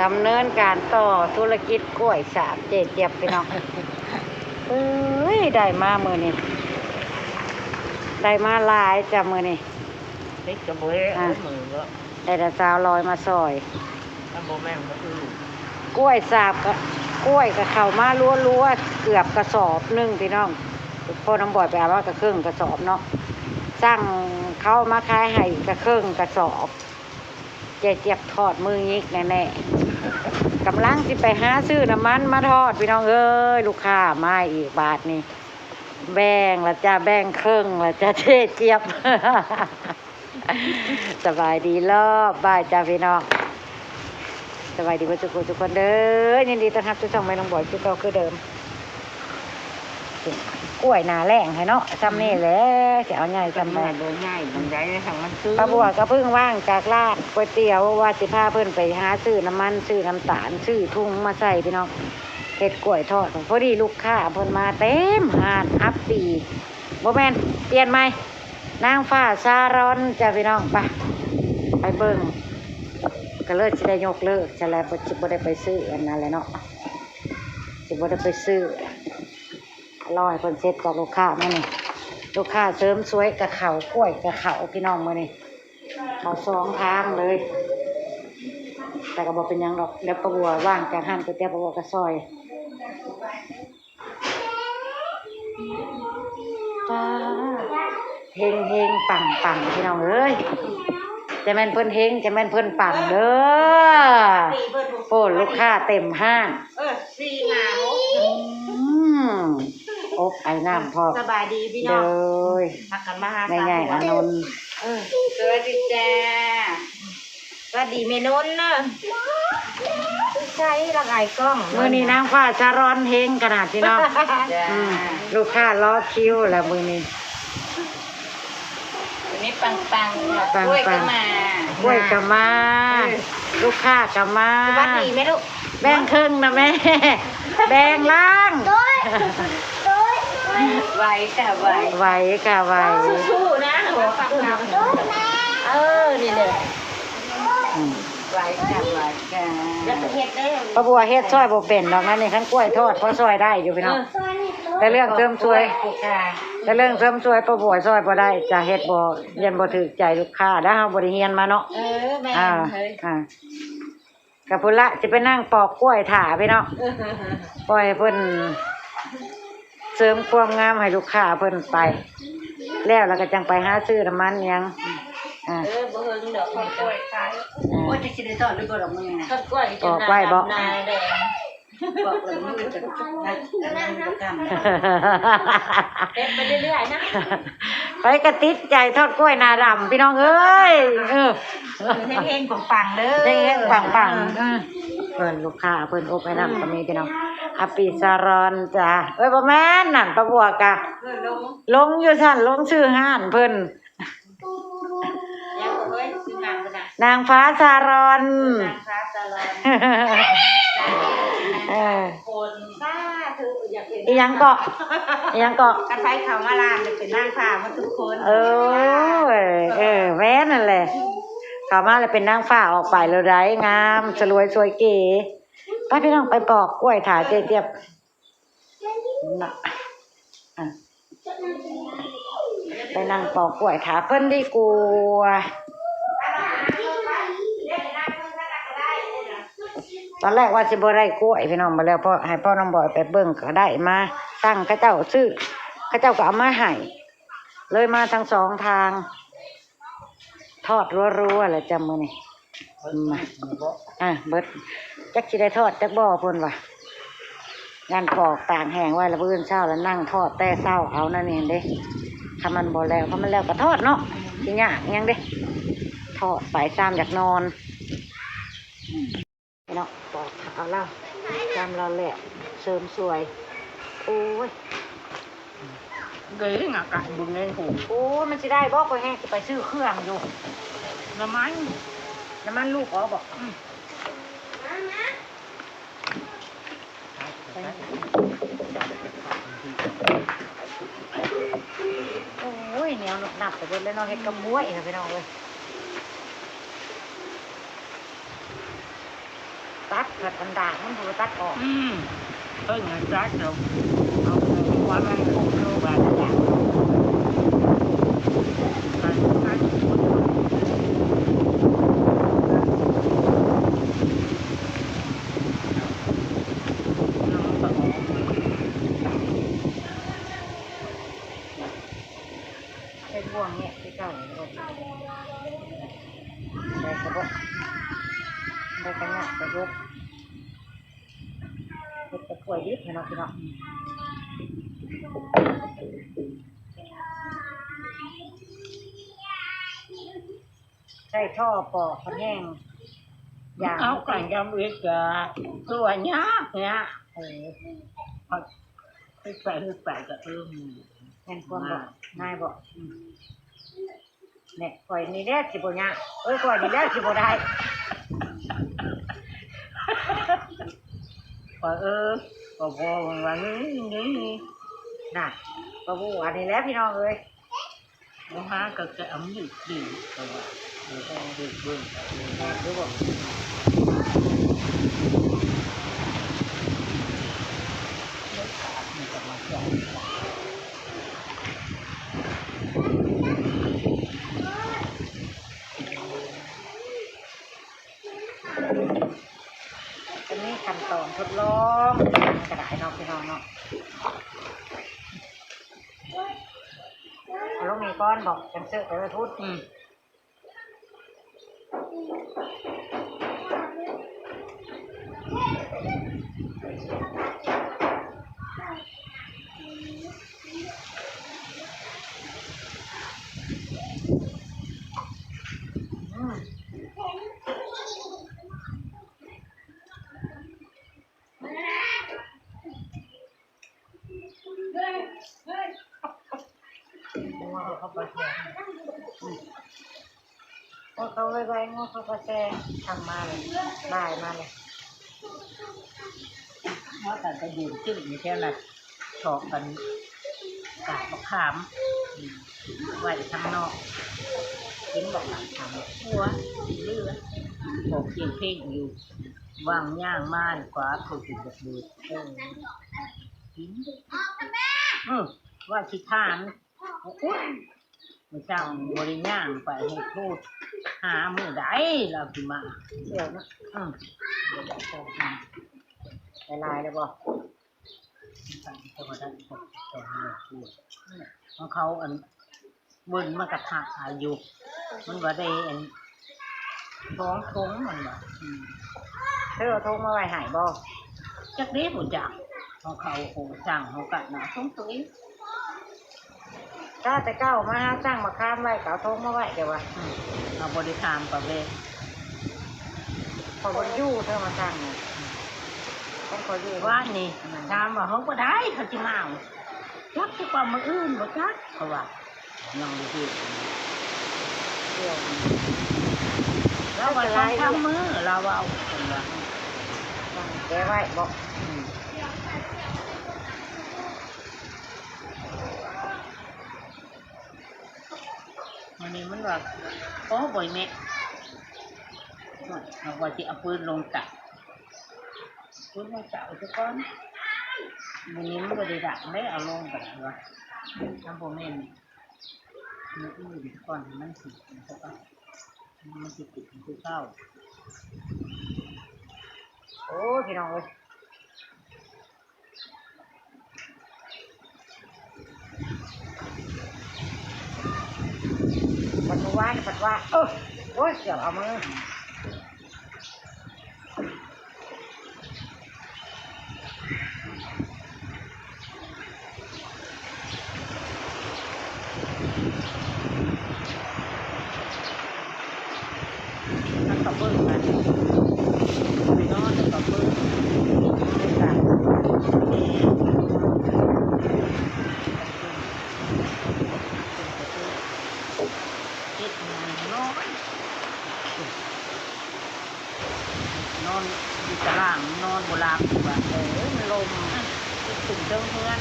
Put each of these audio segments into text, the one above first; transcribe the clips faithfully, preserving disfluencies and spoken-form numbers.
ดำเนินการต่อธุรกิจกล้วยสาบเจ๊เจี๊ยบพี่น้อง เอ้ย ได้มามื้อนี้ ได้มาหลายจ้ะมื้อนี้ เฮ็ดกะบ่ได้ อ่ะ เอามือก็ ได้แต่สาวลอยมาซอย มันบ่แม่นก็คือ กล้วยสาบกะ กล้วยกะเข้ามาลัวๆ เกือบกระสอบหนึ่งพี่น้อง พ่อน้องบอยไปเอามากะครึ่งกระสอบเนาะ สั่งเขามาขายให้กะครึ่งกระสอบ เจ๊เจี๊ยบทอดมือหงิกแน่ๆ กำลังสิไปหาซื้อน้ำมันมาทอดพี่น้องเอ้ย ลูกค้ามาอีกบาดนี้ แบ่งละจ้ะ แบ่งครึ่งละจ้ะ เจ๊เจี๊ยบ สบายดีรอบบ่ายจ้ะพี่น้อง สบายดีเบิดทุกคนทุกคนเด้อ ยินดีต้อนรับสู่ช่องแม่น้องบอยคือเก่าคือเดิม กล้วยหน้าแล้งให้เนาะ ซ่ำนี่แหละ สิเอาใหญ่ซ่ำใด มันบ่ใหญ่ปานใด ทางมันคือ ป้าบัวก็เพิ่งว่างจากร้านก๋วยเตี๋ยว ว่าสิพาเพิ่นไปหาซื้อน้ำมัน ซื้อน้ำตาล ซื้อถุงมาใส่พี่น้อง เฮ็ดกล้วยทอด พอดีลูกค้าเพิ่นมาเต็มร้าน อัปปี บ่แม่น เปลี่ยนใหม่ นางฟ้าซาลอนจ้ะพี่น้อง ไป ไปเบิ่ง ก็เลยสิได้ยกเลิกซะแล้ว บ่ สิบ่ได้ไปซื้ออันนั้นแหละเนาะ สิบ่ได้ไปซื้อ รอให้เพิ่นเสร็จจากลูกค้ามานี่ ลูกค้าเสริมสวยกะเข้ากล้วยกะเข้าพี่น้องมื้อนี้ เข้าสองทางเลย แต่ก็บ่เป็นหยังดอก เดี๋ยวป้าบัวว่างจากร้านก๋วยเตี๋ยวป้าบัวก็ซอย ป๊าด เฮงๆ ปังๆ พี่น้องเอ้ย จะแม่นเพิ่นเฮง จะแม่นเพิ่นปังเด้อ โอ้ ลูกค้าเต็มห้าง เออ สี่ห้าหก อืม อบไอ้น้ำพร้อม สบายดีพี่น้อง โดย พากันมาหา แม่ใหญ่ สาว อานนท์ เออ สวัสดีจ้า สวัสดีแม่นนท์เนอะ ใช่ละไงกล้อง มื้อนี้นางฟ้าซาลอนเฮงขนาดพี่น้อง จ้า อืม ลูกค้ารอคิวแล้วมื้อนี้ วันนี้ปังๆ ปังๆ กล้วยก็มา กล้วยก็มา เออ ลูกค้าก็มา สวัสดีแม่ลูก แบ่งครึ่งนะแม่ แบ่งล่าง โดย โดย ไหวค่ะไหว ไหวค่ะไหว สู้ๆ นะ หัวปักดำ เออ นี่เลย อืม ไหวค่ะไหวค่ะ แล้วก็เฮ็ดได้ ป้าบัวเฮ็ดซอยบ่เป็นดอกนะนี่ คันกล้วยทอดพอซอยได้อยู่พี่น้อง เออ แต่เรื่องเสริมสวย ค่ะ แต่เรื่องเสริมสวยป้าบัวซอยบ่ได้ จะเฮ็ดบ่ ยันบ่ถูกใจลูกค้า แล้วเฮาบ่ได้เรียนมาเนาะ เออ แม่น อ่า เฮ้ย อ่า กับพุ้นละ สิไปนั่งปอกกล้วยถ่าพี่น้อง ปล่อยให้เพิ่นเสริมความงามให้ลูกค้าเพิ่นไป แล้วเราก็จังไปหาซื้อน้ำมันหยัง อ่า เออ บ่เฮิงดอก ปอกกล้วยขาย อ่า โอ้ย จะสิได้ทอดหรือบ่ดอกมื้อนี้นะ ทอดกล้วย ปอกไว้บ่ จนน้ำดำนาแดง ปอกแล้วมันจะ เฮ็ดไปเรื่อยๆ นะ ไปกะติดใจทอดกล้วยหน้าดำพี่น้องเอ้ย เออ เฮงๆ ปังๆ เด้อ เฮงๆ ปังๆ เออ เพิ่นลูกค้าเพิ่นอบไอ้น้ำก็มีพี่น้อง อัปปีซาลอนจ้ะ เอ้ย บ่แม่นนั่น ป้าบัวกะ เออ ลง ลงอยู่ซั่น ลงชื่อร้านเพิ่น ยังบ่เอ้ย ชื่อร้านเพิ่นน่ะ นางฟ้าซาลอน นางฟ้าซาลอน เออ คน สาธุ อยากเป็น อีหยังเกาะ อีหยังเกาะ คันไผเข้ามาร้านเนี่ยเป็นนางฟ้าหมดทุกคน เออ เออ แม่นนั่นแหละ เข้ามาแล้วเป็นนางฟ้า ออกไปแล้วได้งาม สลวยสวยเก๋ ไปพี่น้อง ไปปอกกล้วยถ่าเจ๊เจี๊ยบ น่ะ อ่ะ ไปนั่งปอกกล้วยถ่าเพิ่นดีกว่า ตอนแรกว่าสิบ่ได้กล้วยพี่น้อง มาแล้วพ่อ ให้พ่อน้องบอยไปเบิ่งก็ได้มา สั่งเขาเจ้าซื้อ เขาเจ้าก็เอามาให้ เลยมาทั้งสองทาง ทอดรัวๆ แล้วจ้ะมื้อนี้ มา อ่ะ เบิด จักสิได้ทอดจักบ่เพิ่นว่า งานปอกตากแห้งไว้แล้วมื้ออื่นเช้าแล้วนั่งทอดแต่เช้าเอานั่นเองเด้ ถ้ามันบ่แล้ว ถ้ามันแล้วก็ทอดเนาะ สิยากหยังเด้ ทอดไปตามอยากนอน เนาะ ปอกเอาเล่า จำเราแหละ เสริมสวย โอ้ย เก๋งอะกะบุญเงินผูก โอ้ย มันสิได้บ่ ข้อยแฮงสิไปซื้อเครื่องอยู่ น้ำมัน น้ำมันลูกออกบ่ อืม โอ้ย แนวหนักๆ ไปเบิดเลยเนาะ เฮ็ดกับบ๊วยค่ะพี่น้องเอ้ย ตัด ผัดอันดากมันบ่ตัดออก อืม เพิ่นให้ตัดดอก เอาหัวมันคงอยู่บาดนี้ เป็นบ่วงเนี่ย ที่เก่าเนี่ย ได้กระบอก ได้กระเงาะกระยก เฮ็ดกระถ้วยดิบให้เนาะพี่น้อง ใส่ท่อปอกพะแนง อย่าง เอาไก่ดำอีกจ้ะ ตัวยากเนี่ย เออ เฮ็ดไปเฮ็ดไปก็ เออ แม่นความบอก มา นายบอก อืม เนี่ย ข่อยนี่แหละสิบ่ยาก เอ้ย ข่อยนี่แหละสิบ่ได้ ข่อย เออ ก็พอว่า นี่ นี่ นี่ น่ะ ก็บ่ว่านี่แหละพี่น้องเอ้ย บ่หาก็จะเอามีดกรีด แต่ว่า เออ เบิ่ง เบิ่ง เบิ่ง แม่นอยู่บ่ มันก็มาแกะ อันนี้ขั้นตอนทดลอง มันก็ได้เนาะพี่น้องเนาะ เอาลงนี่ก่อนบอก จังเสิร์ฟไปไว้พุ้น อืม อืม งัวเขาก็ไปแทน อืม งัวเขาไวๆ งัวเขาก็แซง ทำมาเลย บ่ายมาเลย งัวกันก็ยืนขึ้นอยู่แถวนั้น เถาะกัน กาบบักขาม อืม ไว้ทางนอก เห็นบอกหลังทางหัว เลือด ออกเสียงเพลงอยู่ วางย่างม่านขวา เขาสิบ่เปิด เออ กิน อืม ว่าสิถาม โอ้ย มื้อเช้าบ่ได้ย่างไป ให้โทรหามื้อใดลาวสิมา เดี๋ยวนะ อืม หลายๆ แล้วบ่ ของเขาอัน เบิ่งมากระทะอายุ มันว่าได้อัน สองถุงมันว่า อืม เธอเอาถุงมาไว้ให้บ่ จักเด้บ่จัก ของเขาโอ้สั่งเขากะนะ ของตัวเอง ถ้าแต่เก่ามาหาสั่งมาค้ามไว้ ก็เอาถุงมาไว้ แต่ว่า อืม เอาบ่ได้ถามปะเว้ย เขาบ่ได้อยู่ เธอมาสั่งนี่ ของเขาอยู่ ว่านี่ อืม ถามว่าเขาบ่ได้ เขาสิมาเอา จักสิกว่ามื้ออื่นบ่จัก เขาว่า ยังบ่ฮู้ เดี๋ยว ลาวว่าสองสามมื้อ ลาวเว้า เพิ่นว่า แกะไว้บอก อืม มื้อนี้มันว่า โอ้ บ่อยแม่ ว่าสิเอาปืนลงตาก ปืนลงตากไว้ซะก่อน มื้อนี้มันบ่ได้ดักเด้ เอาลงก็ได้วะ มันบ่แม่น มื้ออื่นก่อนให้มันสุกมันก็ต้อง มันสิติดคือเก่า โอ้ย พี่น้องเอ้ย วันเมื่อวานผัดว่า เออ โอ้ย เกือบเอามือ มันก็เบิ่งกัน ไปนอนแล้วก็เบิ่ง ไปกัน เฮ็ดงานนอน นอนอยู่ตารางนอนบ่หลับว่า เออ มันลม คิดถึงเรื่องเพื่อน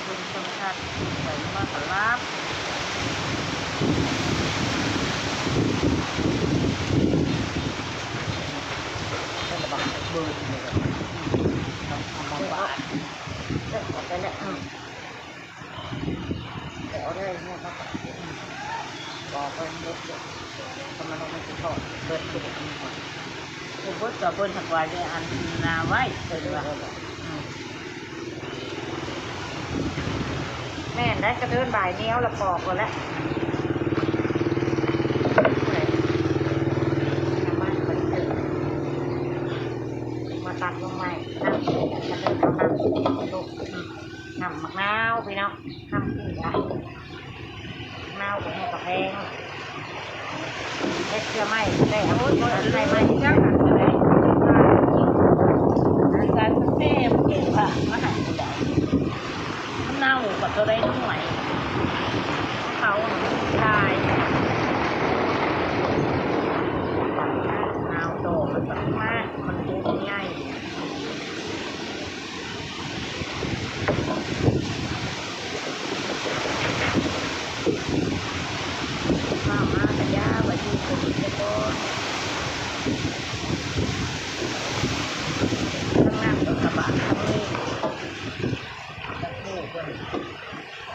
เบิ่งโทรทัศน์ไปนอนก็หลับ ก็มาลงมันสิทอดเบิดคือบ่มีหยัง เออ เบิดก็เบิด หากว่าจะอันนาไว้เพิ่นว่า อืม แม่นได้ กระเทินบ่ายเหนียวละปอกแล้วแหละ ผู้ใด น้ำมันเพิ่นเติม มาตักลงใหม่ น้ำกระเทินเอาน้ำลง อืม น้ำมะนาวพี่น้อง น้ำเกลือ มะนาวกับแม่กะแพง เฮ็ดเกลือไหม้ แต่เอา โอ้ย ใส่ไหม้ จังหันก็ได้ อาจารย์แม่เก่งค่ะ มาหาผู้ใด มันเน่ากับตัวใดหน่วย เขาน่ะมันตาย เน่าโตมันก็มา มันดูง่าย ข้าวมากระยา ไปอยู่คนเดียวก่อน ทั้งนั้นก็กระบะทั้งนี้ ทั้งคู่คน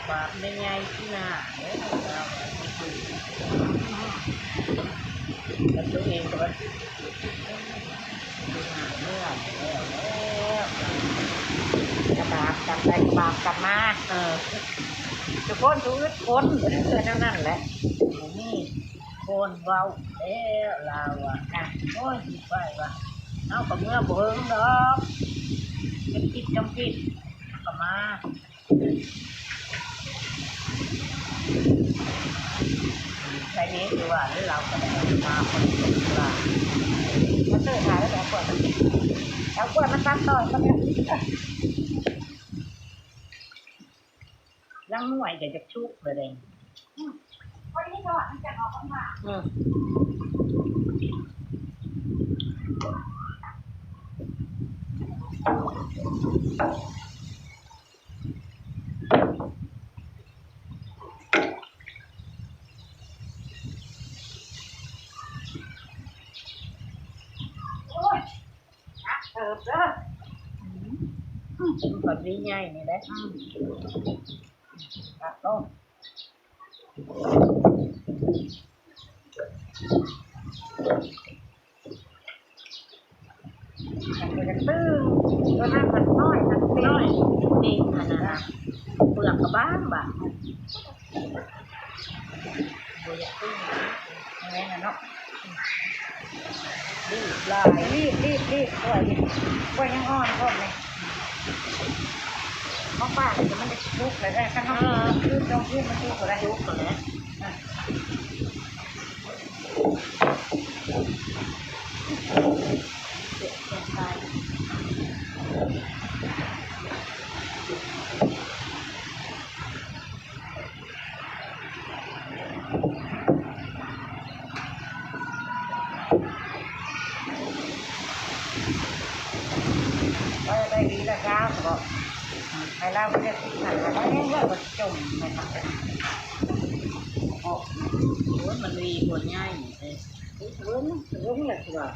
บาปไม่ไงที่หน้าเนี่ย เราไม่ถูก กับตัวเองก็ว่า กระบาดกันไปกระบาดกันมา เออ ทุกคนทุกอึดคน เออ เท่านั้นแหละ บ่มีคนเว้าแล้วลาวอะ อ่ะ โอ้ย สิไปวะ เอาก็เมื่อบ่เฮิงดอก เป็นคิดจำคิด ก็มา ใช่นี้คือว่า หรือเราก็ได้มาคนเดียวว่า มาเจอหาแล้วเอาขวดมา เอาขวดมาตัดต่อยก็ได้ ล้างหน่วยก็จะชุกเลยเด้ อืม วันนี้ก็มันจะออกมา อืม โอ้ย หนักเติบเด้อ อืม อืม มันก็ดีใหญ่นี่แหละ อืม ตัดลง มันก็จะตึง ตัวนั้นมันน้อย มันเป็นน้อย นี่ขนาดนั้น เปลือกก็บางบาง บ่อยากตึง แม่นน่ะเนาะ รีบหลาย รีบ รีบ รีบ กล้วย กล้วยยังอ่อนพร้อมเลย ของป้าเนี่ยมันจะสุกเลย เออ คันเฮา เออ คืนสองคืนมันสุกเลย สุกเลย อ่ะ ก็ได้ดีละเช้าก็ให้เราไปเลือกที่ไหนก็ได้เลือกก็จมนะครับ โอ้ โอ้ย มันมีผลง่ายอยู่เลย เวิ้งเวิ้งเลยสิว่า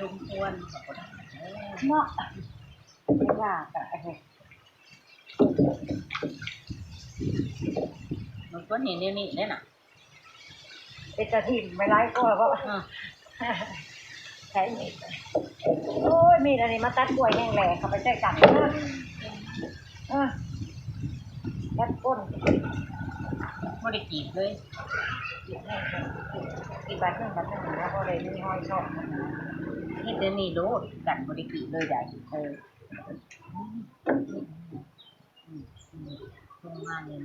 สมควร เนาะ ไม่ว่าแต่ มันก็เห็นแนวนี้แหละน่ะ เป็นตาถิ่มไม่ร้ายกว่าเพราะ อ่า ใช้มีด โอ้ย มีดอันนี้มาตัดกล้วยแห้งแหล่เขาไปใช้กันเด้อ เออ ตัดก้น บ่ได้กรีดเลย กรีดบาดหนึ่ง บาดหนึ่ง แล้วก็เลยมีห้อยชอบ เฮ็ดได้นี่โลด กันบ่ได้กรีดเลยได้ เออ อืม อืม อืม ประมาณนี้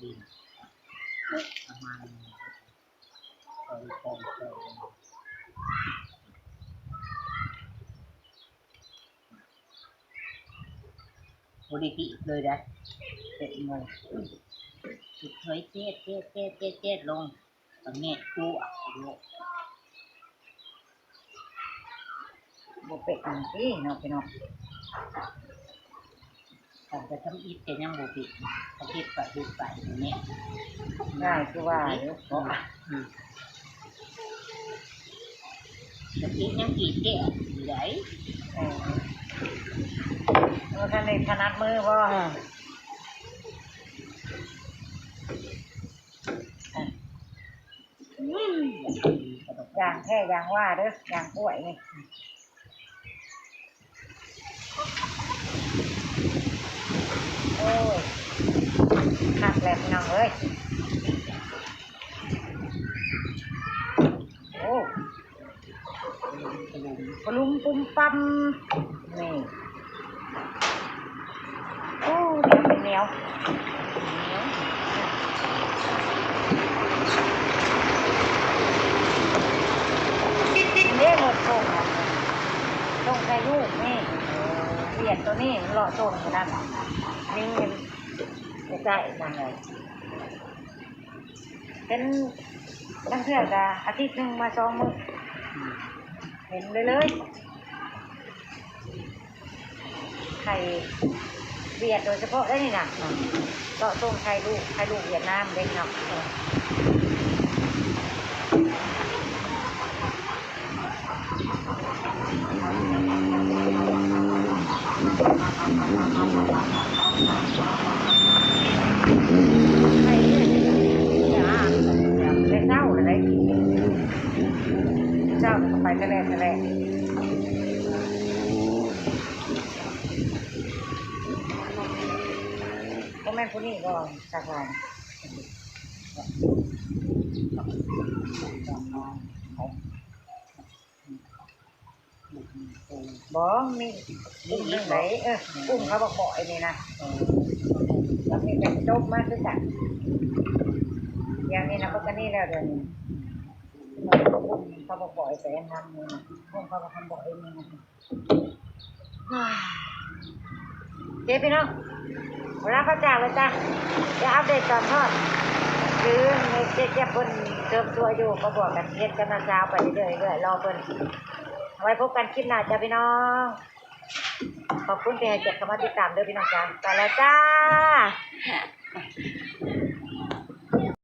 อืม ประมาณนี้ เออ เออ เออ บ่ได้กรีดเลยได้ เจ็ดโมง สุดท้ายเจ็ด เจ็ด เจ็ด เจ็ด เจ็ด ลง ตอนนี้กูอ่ะ บ่เป็นจังซี่เนาะพี่น้อง อาจจะทำอิฐแต่ยังบ่เป็น ทำอิฐไปอิฐไปอย่างเนี้ย ง่ายคือว่าอยู่ อืม อืม กะทิยังกรีดแก้อยู่ไหน เออ เออ ท่านได้ถนัดมือบ่ อ่า อย่างแท้อย่างว่าเด้อ อย่างกล้วยนี่ โอ้ย คักแล้วพี่น้องเอ้ย โอ้ ปลุมปุมปัม นี่ โอ้ เหนียวเป็นเหนียว นี่รถส่งอะ ส่งใส่ลูกนี่ เวียดตัวนี้มันเลาะส่งอยู่นั่นน่ะ นี่เงินไปจ่ายนั่นเลย เป็นบางเทื่อก็อาทิตย์หนึ่งมาสองมื้อ เห็นเลยเลย ไข่เวียดโดยเฉพาะได้นี่นะ อืม ก็ส่งไข่ลูก ไข่ลูกเวียดนามเด้เนาะ ไข่เวียดนาม แต่เช้าเลย เช้าก็ไปทะเลทะเล บ่แม่นผู้นี้บ่ สักลาย บ่ มีกลุ่มหนึ่งไหน เออ กลุ่มเขาบอกบ่อยนี่นะ แล้วมีเป็นจบมากคือกัน อย่างนี้นะ พวกนี้แล้วเดี๋ยวนี้ กลุ่มเขาบอกบ่อยแต่ยังทำนี่นะ กลุ่มเขาบอกทำบ่อยนี่นะ เจ๊พี่น้อง เวลาเขาจากเลยจ้ะ จะอัปเดตตอนทอด คือเจ๊เจี๊ยบเพิ่นเติมตัวอยู่ ก็บอกกันเฮ็ดกันมาเช้าไปเรื่อยๆ รอเพิ่น ไว้พบกันคลิปหน้าจ้ะพี่น้อง ขอบคุณที่ให้เกียรติเข้ามาติดตามเด้อพี่น้องจ้า ไปแล้วจ้า